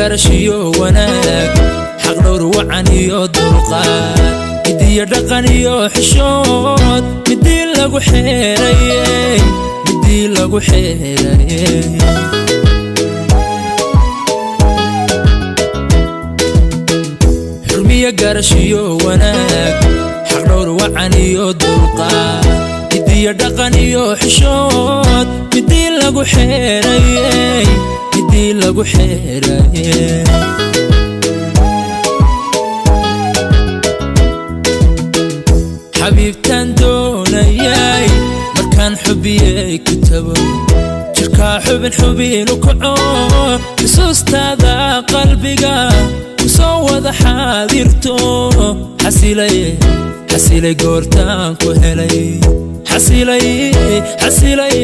Garashiyo wanaag, xaq dhowr wacan iyo dulqaad, midiyo dhaqan iyo xishood, midii lagu xeerayey, midii lagu xeerayey. Xurmiyo garashiyo wanaag, xaq dhowr wacan iyo dulqaad, midiyo dhaqan iyo xishood, midii lagu xeerayey, midii lagu xeerayey. Xabiibtaan doonayay markaan xubiyey ku tago, jirkaa xubin xubinu kaco, xusuustaada qalbiga ku soo wada xaadirto. Xasilay, xasilay goortaan ku helay, xasilay, xasilay,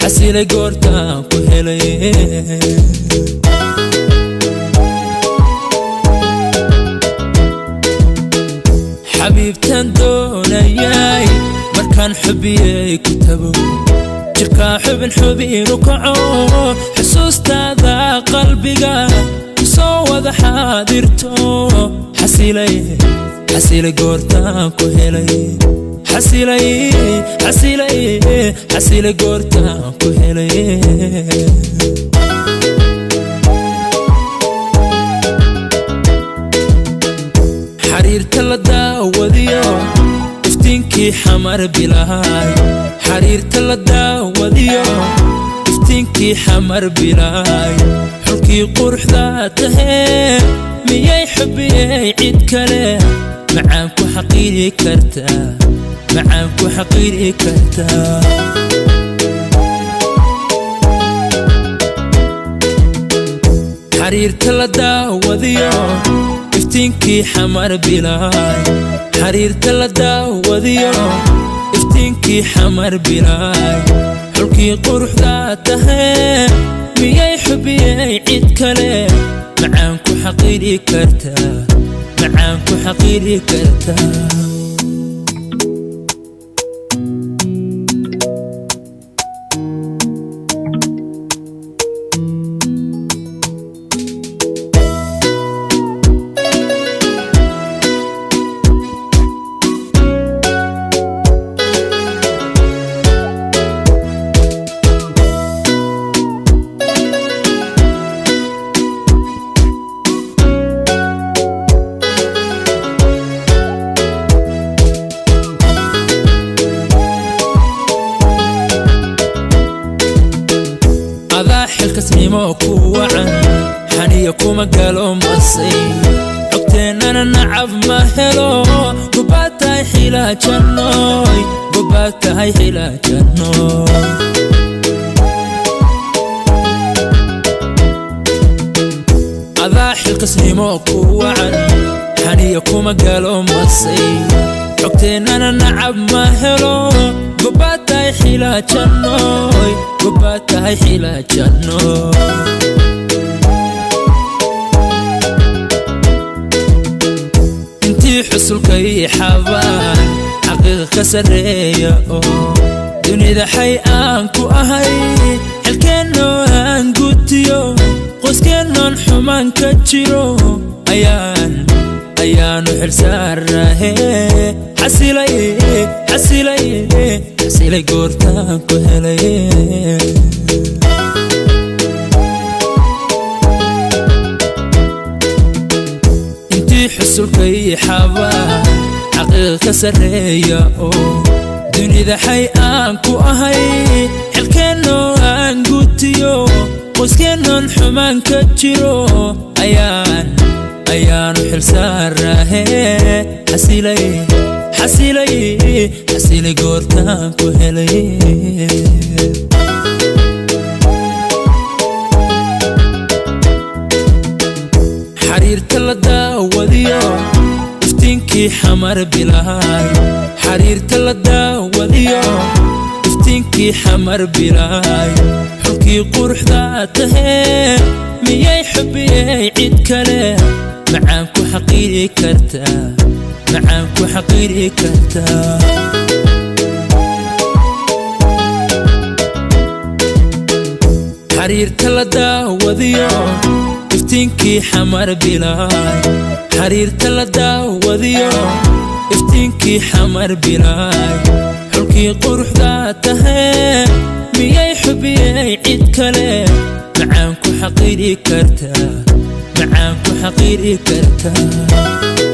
xasilay goortaan ku helay. Xabiibtaan doonayay markaan xubiyey ku tago, jirkaa xubin xubinu kaco, xusuustaada qalbiga ku soo wada xaadirto. Xasilay, xasilay goortaan ku helay, xasilay, xasilay, xasilay goortaan ku helay. Xariirta la daawadiyo iftiinkii xamar bilaay, xariirta la daawadiyo iftiinkii xamar bilaay, xulkii quruxda tahee, miyay xubiyey cid kale macaan ku xaqiiri kartaa, macaan ku xaqiiri kartaa? Xariirta la daawadiyo iftiinkii xamar bilaay, xariirta la daawadiyo iftiinkii xamar bilaay, xulkii quruxda tahee, miyay xubiyey cid kale macaan ku xaqiiri kartaa, macaan ku xaqiiri kartaa? Adaa xilkasnimo ku wacan, xaniya kuma galo masay, xogteennana nacab ma helo. Gubaad tahay xilaajannoy, gubaad tahay xilaajannoy. Adaa xilkasnimo ku wacan, xaniya kuma galo masay, xogteennana nacab ma helo. Gubaad tahay xilaajannoy, gubaad tahay xilaajannoy. Intii xusulkay xabaan xaqiiqa ka sarreeya oo dunida xay aan ku ahay, xilkeennoo aan gutiyo, qoyskeenoon xumaan ka jiro, ayaan ayaanu xilsaarahe. Xasilay, xasilay, xasilay goortaan ku helay. Intii xusulkay xabaan xaqiiqa ka sarreeya oo dunida xay aan ku ahay, xilkeennoo aan gutiyo, qoyskeenoon xumaan ka jiro, ayaan ayaanu xilsaarahe. Xasilay, xasilay, xasilay goortaan ku helay. Xariirta la daawadiyo iftiinkii xamar bilaay, xariirta la daawadiyo iftiinkii xamar bilaay, xulkii quruxda tahee, miyay xubiyey cid kale macaan ku xaqiiri kartaa, macaan ku xaqiiri kartaa? Xariirta la daawadiyo. Iftiinkii Xamar bilaay, xariirta la daawadiyo, iftiinkii Xamar bilaay, xulkii quruxdaa tahee, miyay xubiyey cid kale macaan ku xaqiiri kartaa? Macaan ku xaqiiri kartaa?